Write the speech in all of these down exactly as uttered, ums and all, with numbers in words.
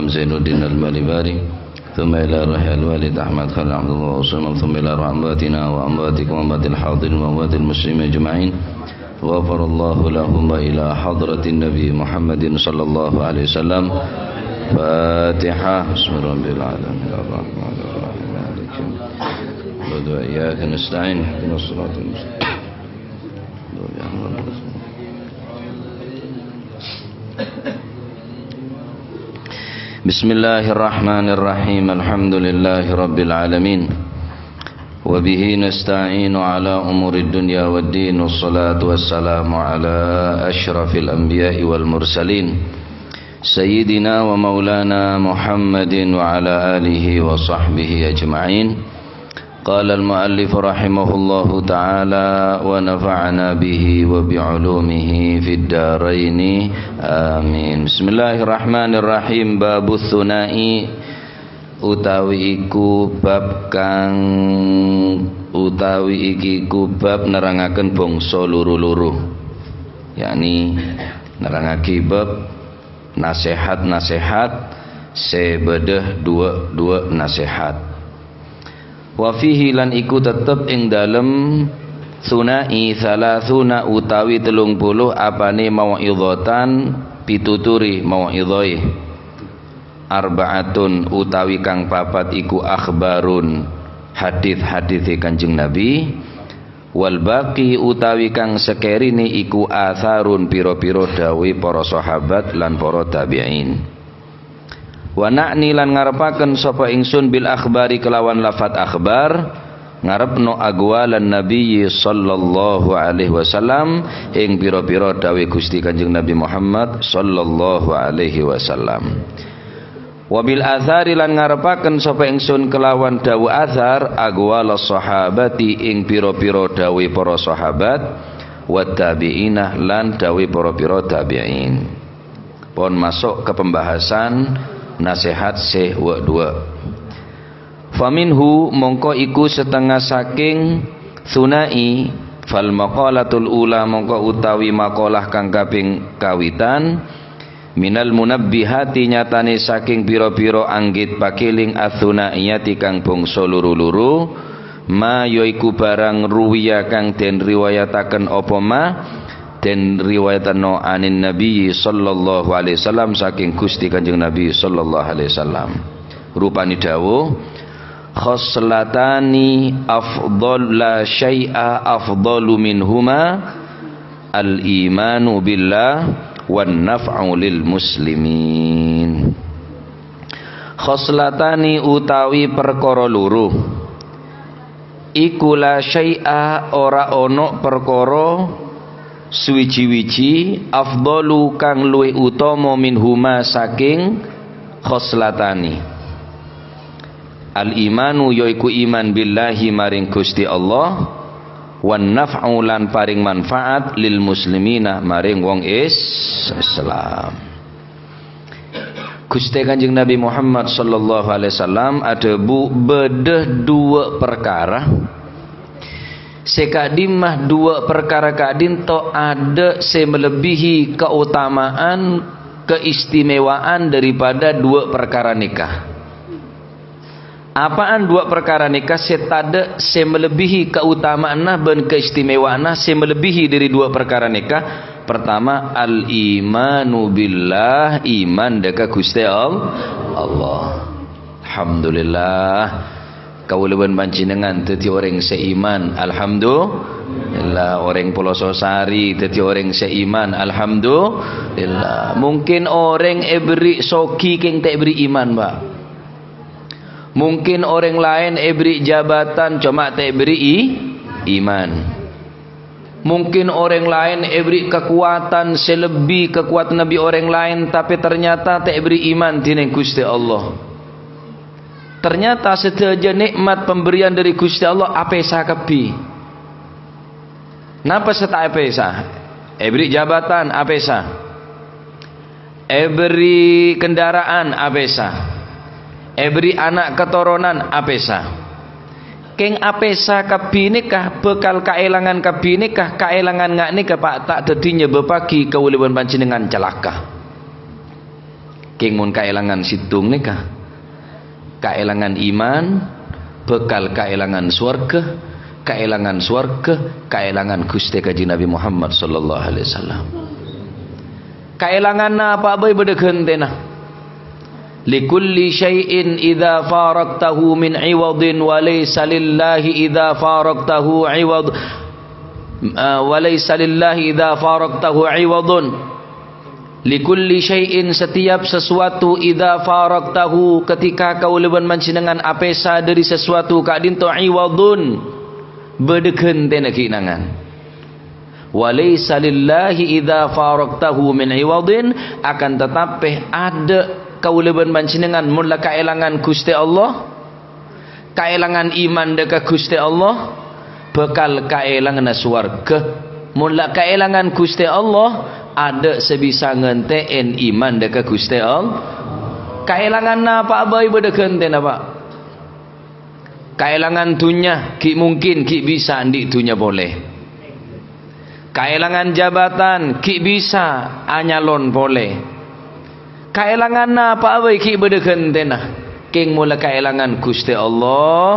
Zainuddin Al-Malibari, thumma ila ruhi Al-Walid Ahmad Khalil Abdullah Usman, thumma ila ruhi amwatina wa amwatikum wa amwatil hadirin wa amwatil muslimin ajma'in. Ghafarallahu lahum wa ila hadratin Nabi Muhammadin sallallahu alaihi wasallam. Fatihah. Bismillahirrahmanirrahim. Ar-Rahmanirrahim. Maliki yaumiddin. Iyyaka nasta'in. Ihdinas siratal mustaqim. Bismillahirrahmanirrahim. Alhamdulillahirabbil alamin. Wa bihi nasta'inu ala umurid dunya waddin. Wassalatu wassalamu ala asyrafil anbiya'i wal mursalin, sayyidina wa maulana Muhammadin wa ala alihi wa sahbihi ajma'in. Qala al-muallif rahimahullahu ta'ala wa nafa'ana bihi wa bi ulumihi fid daraini. Amin. Bismillahirrahmanirrahim. Babus tsunai, utawi iku bab kang, utawi iki iku bab nerangaken bangsa loro-loro. Yakni nerangagi bab nasehat-nasehat se badha dua-dua nasehat. Wa fihi, lan iku tetep ing dalem tsunai, salasuna utawi telung puluh apane mau'idhatan, pituturi mau'idhae. Arba'atun utawi kang papat iku akhbarun, hadis-hadise Kanjeng Nabi. Wal baqi utawi kang sakerine iku atharun, pira-pira dawe para sahabat lan para tabi'in. Wa na'ni lan ngarepaken sapa ingsun bil akhbari kelawan lafat akhbar, ngarepno aqwalan Nabiyyi sallallahu alaihi wasallam, ing pira-pira dawe Gusti Kanjeng Nabi Muhammad sallallahu alaihi wasallam. Wa bil athari lan ngarepaken sapa ingsun kelawan dawu athar, aqwala sahabati ing pira-pira dawe para sahabat, wa tabi'ina lan dawe para pira tabi'in. Pon masuk ke pembahasan nasehat se wa dua. Faminhu, mongko iku setengah saking tsunai, fal maqalatul ula, mongko utawi makalah kang kaping kawitan, minal munabbihati, nyatane saking pira-pira anggit pakeling, atsunaiyati kang bangsa loro-loro, ma yaiku barang ruwiya kang den riwayataken apa ma, den riwayatno anin Nabi sallallahu alaihi wasallam, saking Gusti Kanjeng Nabi sallallahu alaihi wasallam. Rupane dawuh, "Khoslatani afdol, la syai'a afdolu minhuma, al-imanu billah wan naf'u lil muslimin." Khoslatani utawi perkara loro. Iku la syai'a, ora ono perkara suwiji-wiji, afdalu kang luwih utama minhuma saking khoslatani. Al-imanu yaiku iman billahi maring Gusti Allah, wan naf'u lan paring manfaat lil muslimina maring wong is-, Islam. Guste Kanjeng Nabi Muhammad sallallahu alaihi wasallam adhabu, "Badha dua perkara se ka'dimma, dua perkara ka'dinto ada se melebihi keutamaan, keistimewaan daripada dua perkara neka." Apaan dua perkara neka se tadha' se melebihi kautamaanna ban kaistimewaanna se melebihi dhari dua perkara neka? Pertama, al-imanu billah, iman dha ka Guste Al-, Allah. Alhamdulillah. Kaula ban panjenengan dhadhi oreng se iman. Alhamdulillah. Oreng Pelososari dhadhi oreng se iman. Alhamdulillah. Mungkin oreng eberri' sogi keng ta' eberri' iman, Pak. Mungkin oreng laen eberri' jabatan, coma ta' eberri' i-, iman. Mungkin oreng laen eberri' kakowadhân se lebbi kakowadhânna bi' oreng laen, tape ternyata ta' eberri' iman dhineng Guste Allah. Ternyata sadhâjâ nikmat pemberian dhari Guste Allah apesa kabbi. Napa se ta' apesa? Eberri' jabatan, apesa. Eberri' kendaraan, apesa. Eberri' ana' katoronan, apesa. Keng apesa kabbi neka bakal kaelangan kabbi neka, kaelangan nga' neka, Pak, ta' dhadhi nyebabagi kaula ban panjenengan calaka. Kèng mon kaèlangan sèttong nèka, kaèlangan iman, bhâkal kaèlangan sowarghâ, kaèlangan sowarghâ, kaèlangan Ghustè Kanjeng Nabi Muhammad sallallahu alaihi wasallam. Kaèlangan napa bhâi bâdâ ghântèna. "Likulli syai'in idza faraqtahu min 'iwadin wa laysa lillahi idza faraqtahu 'iwad, eh, wa laysa lillahi idza faraqtahu 'iwadun." "Likulli syai'in," setiap sesuatu, "idza faraqtahu," ketika kaulâ bân panjhennengngan apèsa dâri sesuatu ka'dinto, "'iwadun," bâdâ ghântèna ghi' nangan. "Wa laysa lillahi idza faraqtahu min 'iwadin," akan tetapi adâ' kaulâ bân panjhennengngan mon la kaèlangan Ghustè Allah, kaèlangan iman dâ' ka Ghustè Allah, bhâkal kaèlanganna sowarghâ. Mon la kaèlangan Ghustè Allah, adâ' sè bisa ngantè'è iman dâ' ka Ghustè Allah. Kaèlangan napa bhâi bâdâ ghântèna, Pa'. Kaèlangan dhunnya, ghi' mungkin ghi' bisa andi' dhunnya polè. Kaèlangan jabatan, ghi' bisa anyalon polè. Kaèlangan napa bhâi ghi' bâdâ ghântèna. Kèng mon la kaèlangan Ghustè Allah,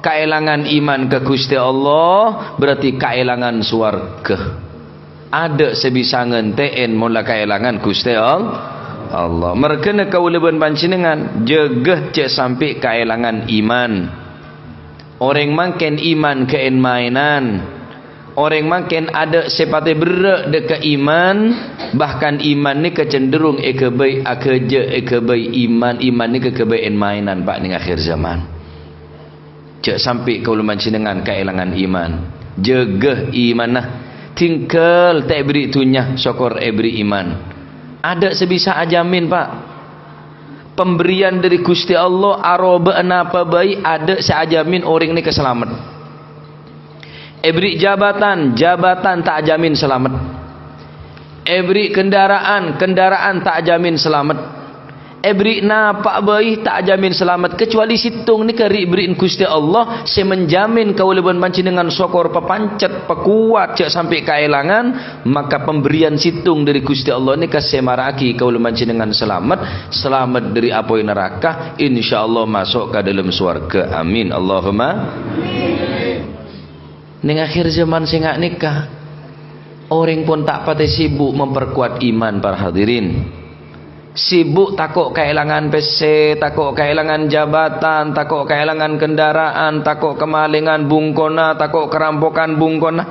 kaèlangan iman ka Ghustè Allah, berarti kaèlangan sowarghâ. Adâ' sè bisa ngantè'è mon la kaèlangan Ghustè All-, Allah. Marghâna kaulâ bân panjhennengngan, jâgâ jhâ' sampè' kaèlangan iman. Orèng mangkèn iman ghâ' èn-maènan. Orèng mangkèn adâ' sè patè berrâ' dâ' ka iman, bahkan iman nèka cenderung èghâbây aghâjâ' èghâbây iman, iman nèka ghâbây èn-maènan, Pa', nèng akhir zaman. Jhâ' sampè' kaulâ panjhennengngan kaèlangan iman. Jâgâ imanna. Tinggal ta' èberri' dhunnya, sokor èberri' iman. Adâ' sè bisa ajamin, Pa'. Pemberian dâri Ghustè Allah aroba'a napa bhâi adâ' sè ajamin orèng nèka salamet. Èberri' jabatan, jabatan ta' ajamin salamet. Èberri' kendaraan, kendaraan ta' ajamin salamet. Èberri' napa bhâi ta' ajamin salamet, kecuali sèttong nèka ri' èberri'na Ghustè Allah sè menjamin kaulâ bân panjhennengngan sokor papancet, pakowat, jhâ' sampè' kaèlangan, maka pemberian sèttong dâri Ghustè Allah nèka sè mara'aghi kaulâ panjhennengngan salamet, salamet dâri apoy naraka, insyaallah maso' ka dâlem sowarghâ. Amin. Allahumma. Nèng akhir zaman sè nga' nèka, orèng pon ta' patè sibuk memperkuat iman, para hadirin. Sibuk tako' kaèlangan pèssè, tako' kaèlangan jabatan, tako' kaèlangan kendaraan, tako' kamalèngan bungkona, tako' karampokan bungkona.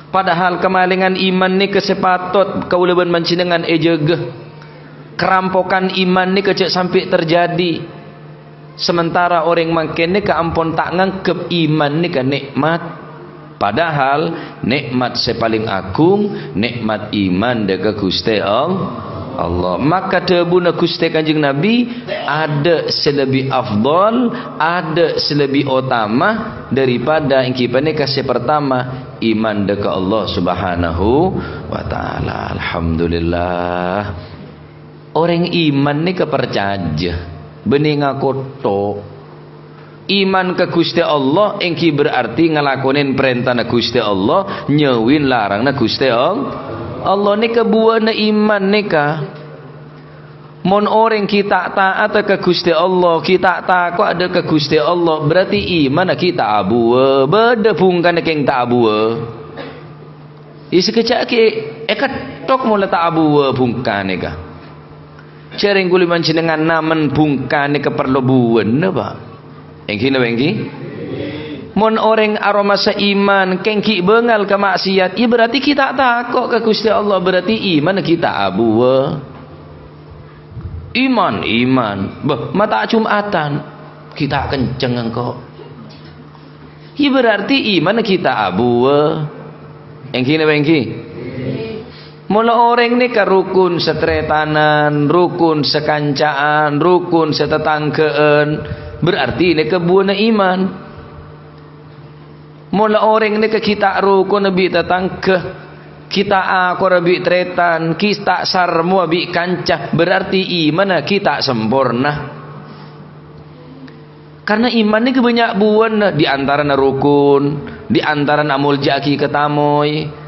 Padahal kamalèngan iman nèka sè patot kaulâ bân panjhennengngan èjâgâ. Karampokan iman nèka jhâ' sampè' terjadi. Sementara orèng mangkèn nèka ampon ta' nganggep iman nèka nè'mat. Padahal nè'mat sè palèng agung, nè'mat iman dâ' ka Ghustè All-, Allah. Maka dhâbuna Ghustè Kanjeng Nabi, adâ' sè lebbi afdhal, adâ' sè lebbi otama daripada èngghi panèka sè partama, iman dâ' ka Allah Subhanahu wa Ta'ala. Alhamdulillah. Orèng iman nèka parcajâ, bânnè ngako tok. Iman ka Ghustè Allah èngghi berarti ngalakonè parèntana Ghustè Allah, nyauwi laranganna Ghustè All-, Allah. Nèka buwâna iman nèka. Mon orèng ghi' ta' ta'ata ka Ghustè Allah, ghi' ta' tako'a dâ' ka Ghustè Allah, berarti imanna ghi' ta' abuwâ, bâdâ bhungkana kèng ta' abuwâ. Iyâ, sakejjhâ' ghi' èkettok mon la ta' abuwâ bhungkana ka. Jhâreng kaulâ panjhennengngan namen bhungkana ka parlo buwâna, Pa'. Èngghi napa èngghi? Mon orèng aromasa iman, kèng ghi' bângal ka ma'siyat, iyâ berarti ghi' ta' tako' ka Ghustè Allah, berarti imanna ghi' ta' abuwâ. Iman, iman. Bâh, ma' ta' Jum'atan. Ghi' ta' kenceng engko'. Iyâ, berarti imanna ghi' ta' abuwâ. Èngghi napa èngghi? Mon la orèng nèka rukun sataretanan, rukun sakanca'an, rukun satatangghâ'ân, berarti nèka buwâna iman. Mon la orèng nèka ghi' ta' rukun bi' tatangghâ, ghi' ta' akorra bi' tarètan, ghi' ta' sarmowa bi' kanca, berarti imanna ghi' ta' samporna. Karna iman nèka bânnya' buwâna, di antarana rukun, di antarana amolja'aghi ka tamoy.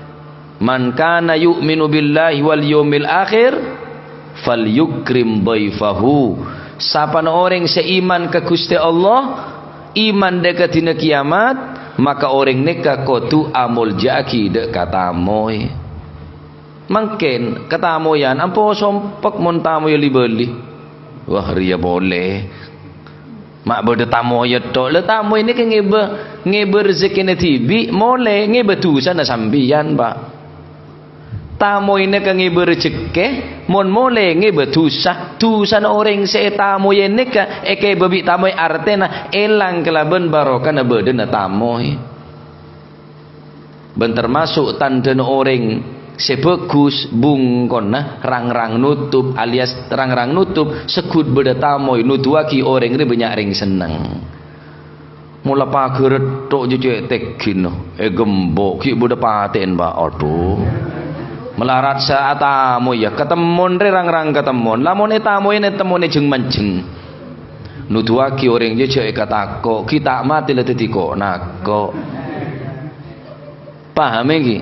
"Man kana yu'minu billahi wal yaumil akhir, "Falyukrim dhaifahu." Sapana orèng sè iman ka Ghustè Allah, iman dâ' ka dina kiyamat, maka orèng nèka kodhu amolja'aghi dâ' ka tamoy. Mangkèn katamoyan ampo sompek mon tamoyya li-bâli. Wah, rèya polè. Ma' bâdâ tamoyya tok. La tamoy nèka ngèbâ, ngèbâ rejhekkèna dhibi', molè ngèbâ dhusana sampèyan, Pak. Tamoy nèka ngèbâ rejhekkè, mon molè ngèbâ dhusa. Dhusana orèng sè ètamoyè nèka èkèbâ bi' tamoy, artèna èlang kalabân barokana bâdâna tamoy. Bân termaso' tandhâna orèng sè bhâghus, bungkona rang-rang notop, alias rang-rang notop, segghut bâdâ tamoy, noduwâghi orèng rè bânnya' rèng senneng. Mola paghârâ tok jhâ' cè' tègghina, ègembok, ghi' bâdâ patè'en, Pak. Adhu. Malarat sè atamoy, yâ, katemmon rè rang-rang katemmon. Lamon ètamoy, ètemmonè jheng-manjheng. Noduwâghi orèng jhâ' èkatako', ghi' ta' matè la dhâddhi ko'-nako'. Paham, ènggi?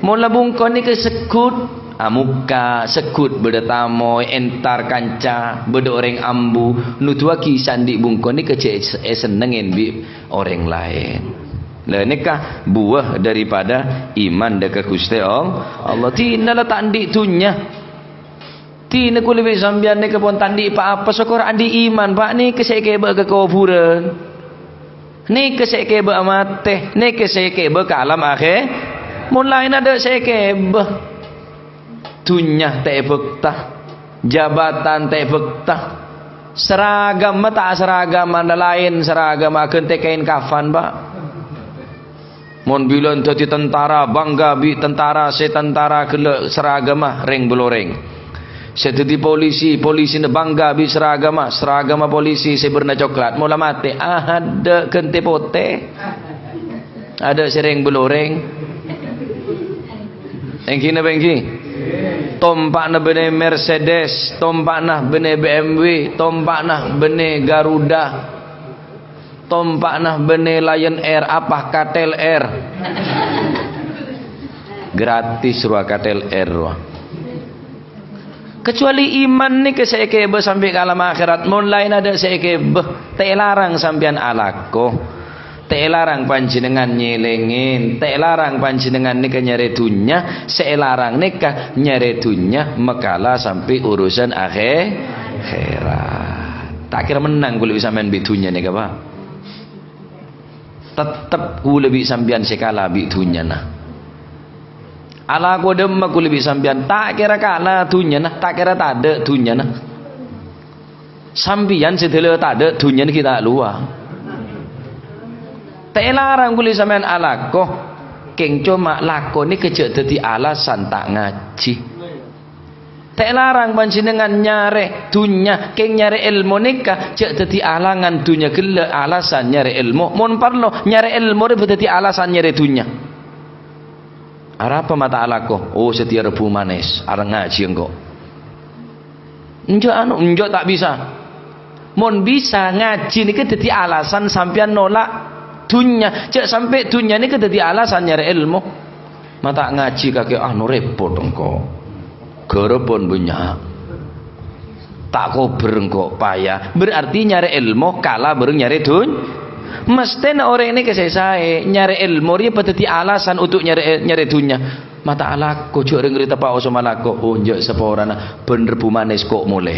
Mon la bungkona nèka segghut, amokka, segghut bâdâ tamoy, entar kanca, bâdâ orèng ambu, noduwâghi sè andi' bungkona nèka jhâ' èsennengngè bi' orèng laèn. La, nèka buwâ daripada iman dâ' ka Ghustè All-, Allah. Dina la ta' andi' dhunnya. Dina kulâ bi' sampèyan nèka pon ta' andi' pa-apa, sokor andi' iman, Pak, nèka sè èkèbâ ka kobhurân. Nèka sè èkèbâ matè, nèka sè èkèbâ ka alam akhè-, mon laèn adâ' sè èkèbâ. Dhunnya ta' èbhâkta, jabatan ta' èbhâkta. Saragamma ta' saragamma, laèn saragamma aghântè kaèn kafan, Pak. Mon bilân dhâddhi tentara, bangga bi' tentara, sè tentara ghellâ' saragamma rèng-bâlorèng. Sè dhâddhi polisi, polisina bangga bi' saragamma, saragamma polisi sè bârna coklat. Mola matè, adâ' ghântè potè. Adâ' sè rèng-bâlorèng. Ènggi napa ènggi? Tompa'na bânnè Mercedes, tompa'na bânnè B M W, tompa'na bânnè Garuda. Tompa'na bânnè Lion Air, apa, Katel Air. Gratis rowa Katel Air rowa. Kecuali iman nèka sè èkèbâ sampè' ka alam akhèrat, mon laèn adâ' sè èkèbâ, ta' èlarang sampèyan alako. Ta' èlarang panjhennengngan nyèlèngè, ta' èlarang panjhennengngan nèka nyarè dhunnya, sè èlarang nèka nyarè dhunnya makala sampè' urusan akhè-, akhèrat. Ta' kèra mennang kulâ bi' sampèyan bi' dhunnya nèka, Pak. Tettep kulâ bi' sampèyan sè kala bi' dhunnyana. Alako dâmma kulâ bi' sampèyan, ta' kèra kala dhunnyana, ta' kèra tadâ' dhunnyana. Sampèyan sè dâlâ tadâ' dhunnyana ghi' ta' lowa. Ta' èlarang kulâ sampèyan alako, kèng coma lako nèka jhâ' dhâddhi alasan ta' ngajhi. Ta' èlarang panjhennengngan nyarè dhunnya, kèng nyarè èlmo nèka jhâ' dhâddhi alangan dhunnya ghellâ' alasan nyarè èlmo. Mon parlo, nyarè èlmo rèya dhâddhi alasan nyarè dhunnya. Arapa ma' ta' alako? Oh, satèya Rebbhu Manis, areng ngajhi engko'. Enjâ' anu, enjâ' ta' bisa. Mon bisa, ngajhi nèka dhâddhi alasan sampèyan nolak dhunnya. Jhâ' sampè' dhunnya nèka dhâddhi alasan nyarè èlmo. Ma' ta' ngajhi kakè, anu, rèpot engko'. Ghârâbân bânnya'. Ta' kobâr engko' paya. Berarti nyarè èlmo kala bhâreng nyarè dhun-, mesthèna orèng nèka sè saè nyarè èlmo rèya padâddhi alasan untuk nyarè, nyarè dhunnya. Ma' ta' alako, jhâ' rèng rèya teppa' oso malako. Oh, enjâ' saporana, bân Rebbhu Manis ko' molè.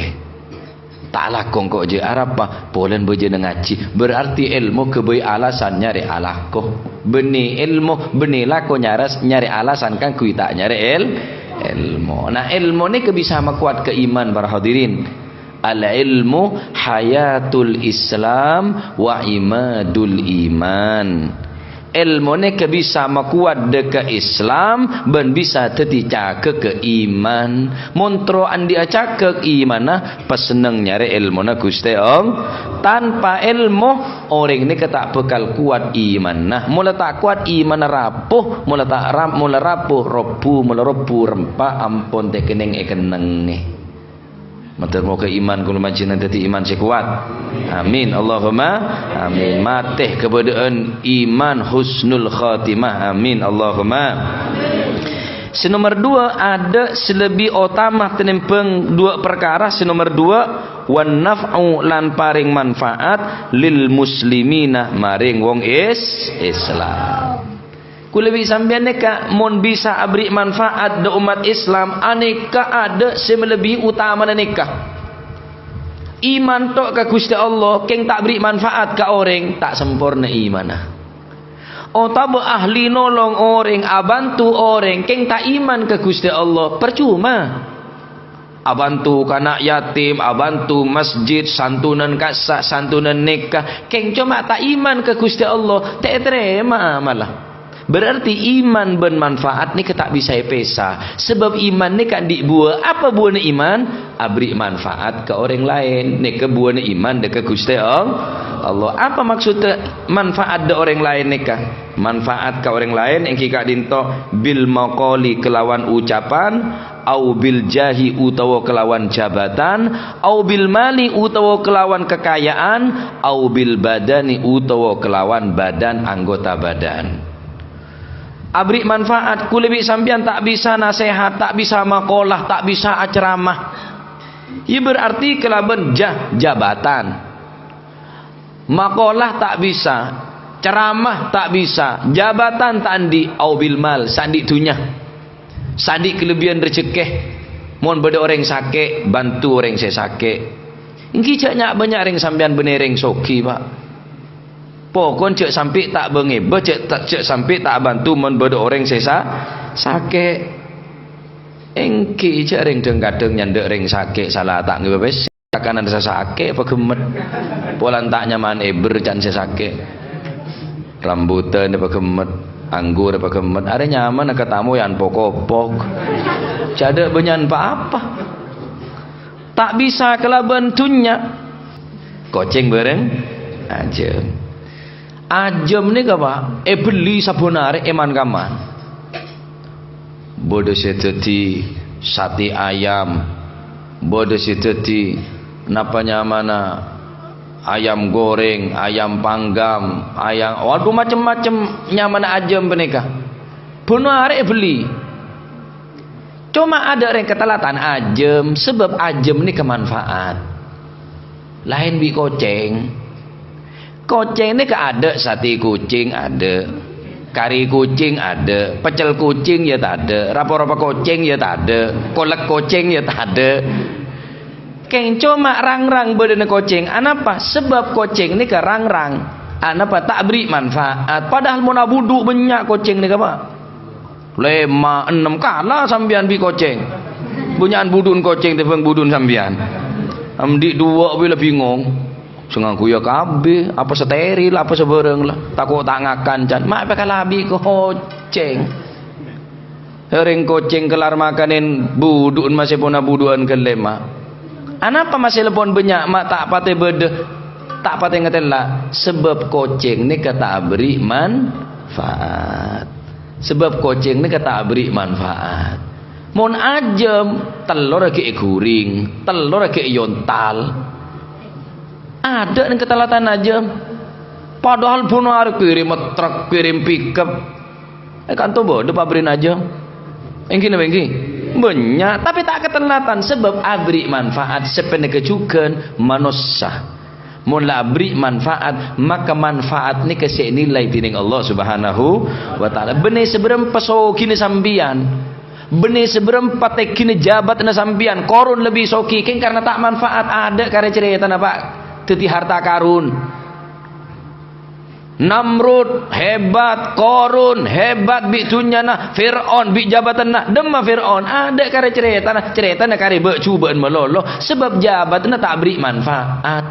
Ta' alako engko' jhâ', arapa? Polana bâjâna ngajhi. Berarti èlmo ghâbây alasan nyarè alako. Bânnè èlmo, bânnè lako nyaras-, nyarè alasan kaangghuy ta' nyarè èl-, èlmo. Nah, èlmo nèka bisa makowat ka iman, para hadirin. Al-ilmu hayatul Islam wa imadul iman. Èlmo nèka bisa makowat dâ' ka Islam bân bisa dhâddhi cagâgghâ iman. Mon terro andi'â cagâg imanna, pessenneng nyarè èlmona Ghustè Allah. Tanpa èlmo, orèng nèka ta' bhâkal kowat imanna. Mola ta' kowat imanna rapuh, mola ta' rap-, mola rapuh, robbu, mola robbu, rempa' ampon tèkennèng èkennengngè. Mator moghâ iman kulâ panjhennengngan dhâddhi iman sè kowat. Amin. Allahumma amin. Matè kabâdâ'ân iman husnul khatimah. Amin. Allahumma. Sè nomer duwâ', adâ' sè lebbi otama tènèmbhâng duwâ' parkara. Sè nomer duwâ', "Wan naf'u," lan parèng manfaat, "lil muslimina," marèng wong is-, Islam. Kaulâ bi' sampèyan nèka mon bisa aberri' manfaat dâ' ommat Islam, anèka adâ' sè malebbi otamana nèka. Iman to' ka Ghustè Allah, kèng ta' berri' manfaat ka orèng, ta' samporna imanna. Otabâ ahli nolong orèng, abhânto orèng, kèng ta' iman ka Ghustè Allah, parcoma. Abhânto kana' yatim, abhânto masjid, santunan kassa', santunan nèka, kèng coma ta' iman ka Ghustè Allah, ta' ètarèma amalla. Berarti iman bân manfaat nèka ta' bisa èpèsa, sabâb iman nèka andi' buwâ. Apa buwâna iman? Aberri' manfaat ka orèng laèn. Nèka buwâna iman dâ' ka Ghustè All-, Allah. Apa maksodda manfaat dâ' orèng laèn nèka? Manfaat ka orèng laèn èngghi ka'dinto, bil maqali, kelawan ucapan, au bil jahi, utawa kelawan jabatan, au bil mali, utawa kelawan kekayaan, au bil badani, utawa kelawan badan, anggota badan. Aberri' manfaat, kaulâ bi' sampèyan ta' bisa nasèhat, ta' bisa maqalah, ta' bisa aceramah. Iyâ berarti kalabân ja-, jabatan. Maqalah ta' bisa, ceramah ta' bisa, jabatan ta' andi', au bil mal, sè andi' dhunnya. Sè andi' kalebbiyân rejekkè. Mon bâdâ orèng sakè', bhânto orèng sè sakè'. Èngghi jhâ' nya'-bânnya' rèng sampèyan bânnè rèng soghi, Pa'. Pokon jhâ' sampè' ta' bâ-ngèbâ, jhâ' ta-, jhâ' sampè' ta' bhânto mon bâdâ orèng sè sa-, sakè'. Èngghi jhâ' rèng dhâng-kadhâng nyandhâ' rèng sakè' sala ta' ngèbâ pèssè. Kakanan sè sakè' paghemmet. Polana ta' nyaman èbher can sè sakè'. Rambutan paghemmet, anggur paghemmet. Arè nyamana ka tamoy anpok-opok. Jhâ' tadâ' bânnya'an pa-apa. Ta' bisa kalabân dhunnya. Kocèng bhâreng ajâm. Ajâm nèka, Pa', èbelli sabbhân arè è man-kamman. Bâdâ sè dhâddhi satè ayam, bâdâ sè dhâddhi, napa nyamana, ayam goreng, ayam panggang, ayam, waduh, macem-macem nyamana ajâm panèka. Bhân arè èbelli. Coma adâ' rèng katellatan ajâm, sabâb ajâm nèka manfaat. Laèn bi' kocèng. Kocèng nèka adâ', satè kocèng adâ', karè kocèng adâ', peccel kocèng yâ tadâ', rapa-rapa kocèng yâ tadâ', kolek kocèng yâ tadâ'. Kèng coma rang-rang bâdâna kocèng. Anapa? Sabâb kocèng nèka rang-rang. Anapa? Ta' aberri' manfaat. Padahal mon abudhu' bânnya' kocèng nèka, Pa'. Lèma', ennem, kala sampèyan bi' kocèng. Bânnya'an budhu'na kocèng tèmbhâng budhu'na sampèyan. Andi' duwâ' bi' la bingong. Sè ngangghuy yâ kabbhi, apa steril, apa sabârâng la. Tako' ta' ngakan can. Ma' èpakala bi' kocèng. Rèng kocèng kellar makanè budhu'na masè pona budhu'ân ghellè, Ma'. Anapa masè la pon bânnya', Ma', ta' patè bâdâ, ta' patè ngatèla'? Sabâb kocèng nèka ta' aberri' manfaat. Sabâb kocèng nèka ta' aberri' manfaat. Mon ajâm, tellorra ghi' èghuring, tellorra ghi' èyontal. Adâ' nèng katellatan ajâm. Padahal bhân arè kirim truk, kirim pickup. Eh, kanto bâdâ pabrè'na ajâm. Èngghi napa èngghi? Bânnya', tapè ta' katellatan, sabâb aberri' manfaat sè panèka jhughân manossa. Mon la aberri' manfaat, maka manfaat nèka sè ènilai dhinèng Allah Subhanahu wa Ta'ala. Bânnè sabârâmpa sogina sampèyan, bânnè sabârâmpa tènggina jhâbâdhânna sampèyan, korun lebbi soghi, kèng karna ta' manfaat, adâ' karè carètana, Pa', dhâddhi harta karun. Namrud hebat, Korun hebat bi' dhunnyana, Fir'aun bi' jhâbâdhânna. Dâmma Fir'aun? Adâ' karè carètana, carètana karè bâ'-jhubâ'ân malolo, sabâb jhâbâdhânna ta' aberri' manfaat.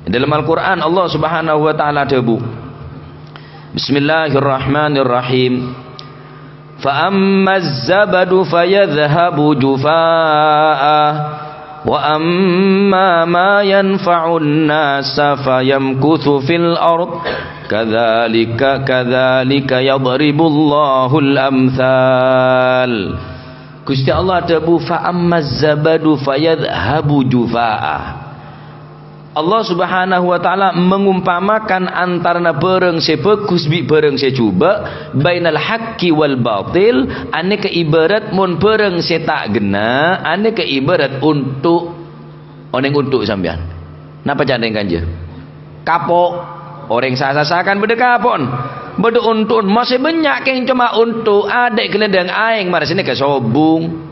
È dâlem Al-Qur'an, Allah Subhanahu wa Ta'ala adhâbu, Bismillahirrahmanirrahim. Fa ammaz zabadu fayadhhabu jufa'ah, wa amma ma yanfa'un nasa fayamkuthu fil ard. Kadzalika, kadzalika yadribullahul amthal. Ghustè Allah adhâbu, "Fa ammaz zabadu fayadhhabu jufa'ah." Allah Subhanahu wa Ta'ala mengumpamakan antarana bârâng sè bhâghus bi' bârâng sè jhubâ', bainal haqqi wal batil, anèka ibarat mon bârâng sè ta' ghenna', anèka ibarat onto'. Onèng onto' sampèyan? Napa ca'na rèng kanja? Kapo'. Orèng sa-sasa kan bâdâ kapo'en. Bâdâ onto'en, masè bânnya' kèng coma onto', adâ' ghâlândhâng aèng mara sè nèka sobung.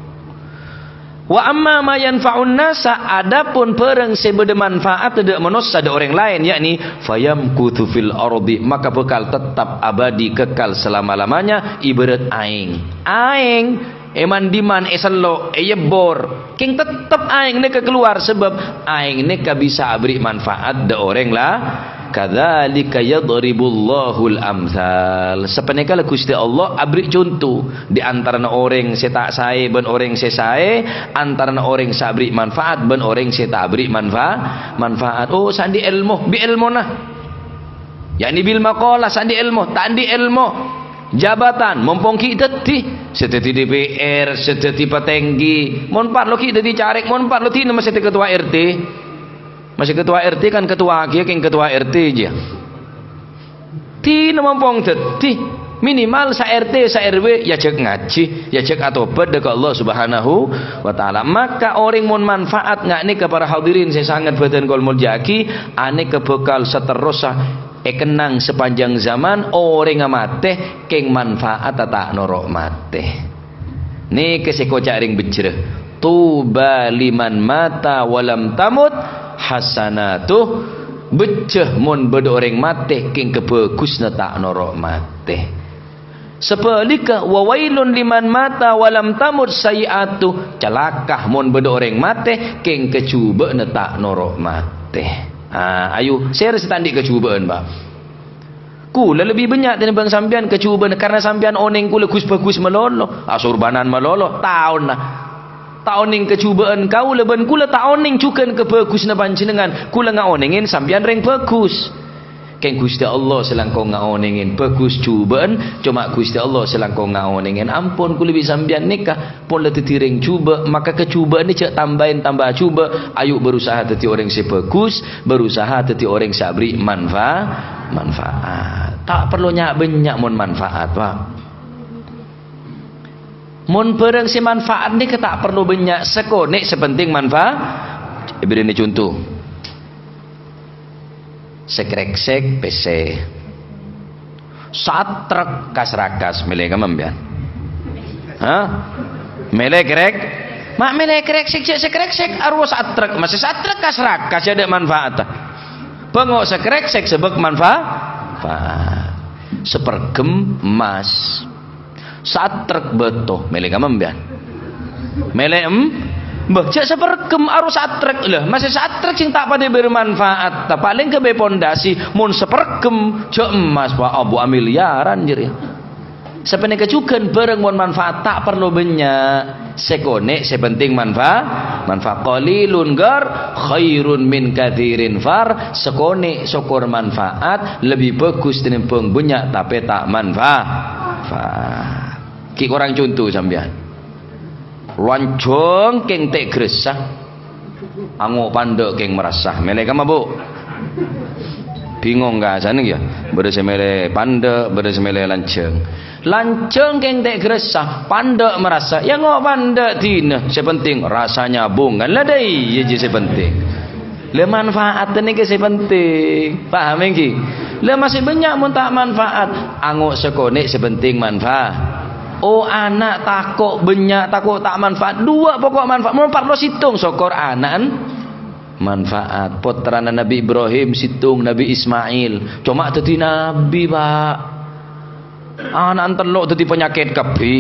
Wa amma ma yanfa'un nasa, adapun bârâng sè bâdâ manfaatta dâ' manossa, dâ' orèng laèn, yakni fayamkutsu fil ardi, maka bhâkal tettep abadi kekal selama-lamanya, ibarat aèng. Aèng, èman-diman, èsello', èyebbor, kèng tettep aèng nèka kalowar, sabâb aèng nèka bisa aberri' manfaat dâ' orèng la-, Kadzalika yadribullahul amtsal. Sapanèka la Ghustè Allah aberri' conto, di antarana orèng sè ta' saè bân orèng sè saè, antarana orèng sè aberri' manfaat bân orèng sè ta' aberri' manfa-, manfaat. Oh, sè andi' èlmo, bi' èlmona. Yakni bil maqalah, sè andi' èlmo, ta' andi' èlmo. Jabatan, mompong ghi' dhâddhi. Sè dhâddhi D P R, sè dhâddhi patèngghi. Mon parlo ghi' dhâddhi carèk, mon parlo dinah masè dhâddhi ketua R T. Masè ketua R T kan ketua kèya, kèng ketua R T jiyâ. Dinah mompong dhâddhi, minimal sa-R T, sa-R W, èajhâk ngajhi, èajhâk atobât dâ' ka Allah Subhanahu wa Ta'ala. Maka orèng mon manfaat nga' nèka para hadirin sè sanget bhâdhân kaulâ molja'aghi, anèka bhâkal saterrossa èkennang sapanjhâng zaman, orèngnga matè kèng manfaatta ta' noro' matè. Nèka sè èkoca' rèng Bejjra, "Tuba liman mata walam tamut hasanatuh." Bejjhâ mon bâdâ orèng matè kèng kabhâghusna ta' noro' matè. Sabhâligghâ, "Wa wailun liman mata walam tamut sayyi'atuh." Calaka mon bâdâ orèng matè kèng kajhubâ'na ta' noro' matè. Ah, ayo, sèra sè ta' andi' kajhubâ'ân, Pak? Kaulâ lebbi bânnya' tènèmbhâng sampèyan kajhubâ'ân, karna sampèyan onèng kaulâ ghus-bhâghus malolo, asorbanan malolo, taonna. Ta' onèng kajhubâ'ân kaulâ bân kaulâ ta' onèng jhughân kabhâghusna panjhennengngan. Kaulâ ngaonèngè sampèyan rèng bhâghus. Kèng Ghustè Allah sè langkong ngaonèngè, bhâghus jhubâ'ân, coma Ghustè Allah sè langkong ngaonèngè. Ampon kaulâ bi' sampèyan nèka. Pon la dhâddhi rèng jhubâ', maka kajhubâ'ânna jhâ' tambâi tambâ jhubâ'. Ayo berusaha dhâddhi orèng sè bhâghus, berusaha dhâddhi orèng sè aberri' manfa-, manfaat. Ta' parlo nya'-bânnya' mon manfaat, Pak. Mon bârâng sè manfaat nèka ta' parlo bânnya', sakonè' sè penting manfa-, èbèrri'na conto. Sè krèksèk pèssè. Satrek kas-rakas mèlè kamma sampèyan? Hah? Mèlè krèk-, ma' mèlè krèksèk jhâ' sè krèksèk, arowa satrek, masè satrek kas-rakas jhâ' adâ' manfaatta. Bângo' sè krèksèk sabâb manfa-, fa-, saperghem emmas. Satrek bâto, mèlè kamma sampèyan? Mèlè em-, bâh, jhâ' saperghem, arowa satrek. Lah, masè satrek sè ta' padâ bermanfaat, ta' palèng ghâbây pondasi, mon saperghem, jhâ' emmas, Pak, abu amiliaran jârèya. Sapanèka jhughân bârâng mon manfaat ta' parlo bânnya'. Sakonè' sè penting manfa-, manfaat. Qalilun gar khairun min katsirin far. Sakonè' sokor manfaat lebbi bhâghus tènèmbhâng bânnya' tapè ta' manfa-, fa-. Ghi' korang conto sampèyan. Lanjhâng kèng ta' grassa. Ango' pandâ' kèng marassa. Mèlè kamma, Bu? Bingong ka sana ya. Bâdâ sè mèlè pandâ', bâdâ sè mèlè lanjhâng. Lanjhâng kèng ta' grassa, pandâ' marassa. Ya ngo' pandâ' dinah, sè penting rasa nyambung kan. La dâi, ya jiyâ sè penting. La manfaat nèka sè penting. Paham ènggi? La masè bânnya' mon ta' manfaat. Ango' sakonè' sè penting manfa-. Oh, ana' tako' bânnya', tako' ta' manfaat. Duwâ' poko' manfaat. Mon parlo sèttong, sokor ana'en manfaat. Pottrana Nabi Ibrahim sèttong, Nabi Ismail. Coma dhâddhi nabi, Pak. Ana'en tello' dhâddhi panyakèt kabbhi.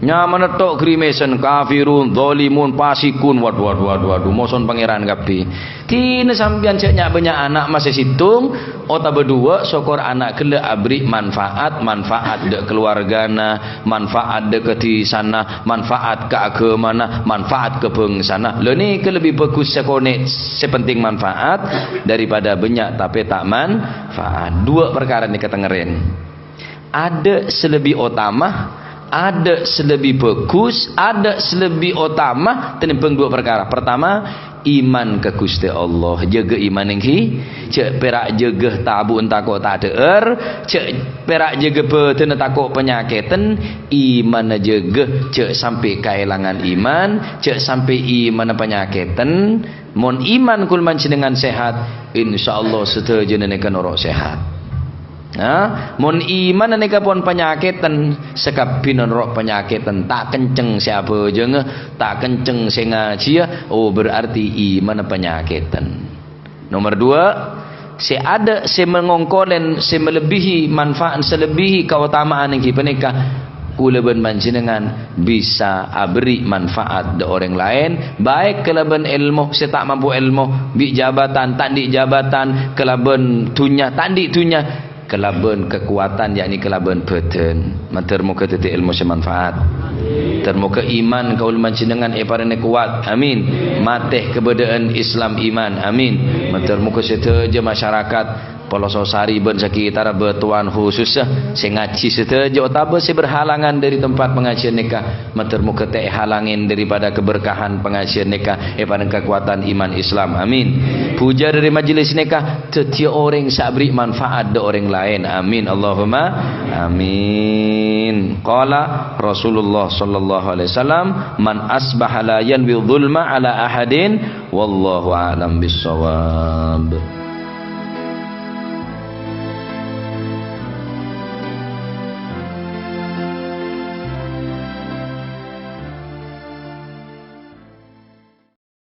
Nyamana tok grimesen, kafirun, zalimun, fasikun. Waduh, waduh, waduh, waduh, moson Pangèran kabbhi. Dinah sampèyan jhâ' nya'-bânnya' ana' masè sèttong otabâ duwâ', sokor ana' ghellâ' aberri' manfaat, manfaat dâ' kaluwargana, manfaat dâ' ka dhisana, manfaat ka aghâmana, manfaat ka bhângsana. Lha nèka lebbi bhâghus sakonè' sè penting manfaat daripada bânnya' tapè ta' manfaat. Duwâ' parkara nèka tèngèrèn. Adâ' sè lebbi otama, adâ' sè lebbi bhâghus, adâ' sè lebbi otama tènèmbhâng duwâ' parkara. Partama, Iman ka Ghustè Allah, jâgâ iman èngghi. Jhâ' pèra' jâgâ tabu'en tako' tadhâ'âr, jhâ' pèra' jâgâ bhâdhânna tako' panyakèten, imanna jâgâ, jhâ' sampè' kaèlangan iman, jhâ' sampè' imanna panyakèten. Mon iman kaulâ panjhennengngan sehat, insyaallah sadhâjâna nèka noro' sehat. Nah, mon imanna nèka pon panyakèten, sakabbhina noro' panyakèten, ta' kenceng sè abhâjânga, ta' kenceng sè ngajhiyâ, oh, berarti imanna panyakèten. Nomor dua, sè adâ' sè mangongkolen, sè malebbihi manfaat, sè lebbihi kaotama'an èngghi panèka, kaulâ bân panjhennengngan bisa aberri' manfaat dâ' orèng laèn, baik kalabân èlmo sè ta' mampo èlmo, bi' jabatan ta' andi' jabatan, kalabân dhunnya ta' andi' dhunnya, kalabân kakowadhân, yakni kalabân bhâdhân. Mandhâr moghâ dhâddhi èlmo sè manfaat. Mandhâr moghâ iman kaulâ panjhennengngan èparèngè kowat. Amin. Matè kabâdâ'ân Islam iman. Amin. Mandhâr moghâ sadhâjâ masyarakat Pelososari bân sakitarra bâtowan khusussa sè ngajhi sadhâjâ otabâ sè berhalangan dâri tempat pangajiân nèka. Mandhâr moghâ ta' èhalangè daripada keberkahan pangajiân nèka, èparèngè kakowadhân iman Islam. Amin. Bhuja dâri majelis nèka dhâddhiyâ orèng sè aberri' manfaat dâ' orèng laèn. Amin. Allahumma amin. Qala Rasulullah sallallahu alaihi wasallam, "Man asbaha la yanwi dzulma ala ahadin, wallahu a'lam bissawab."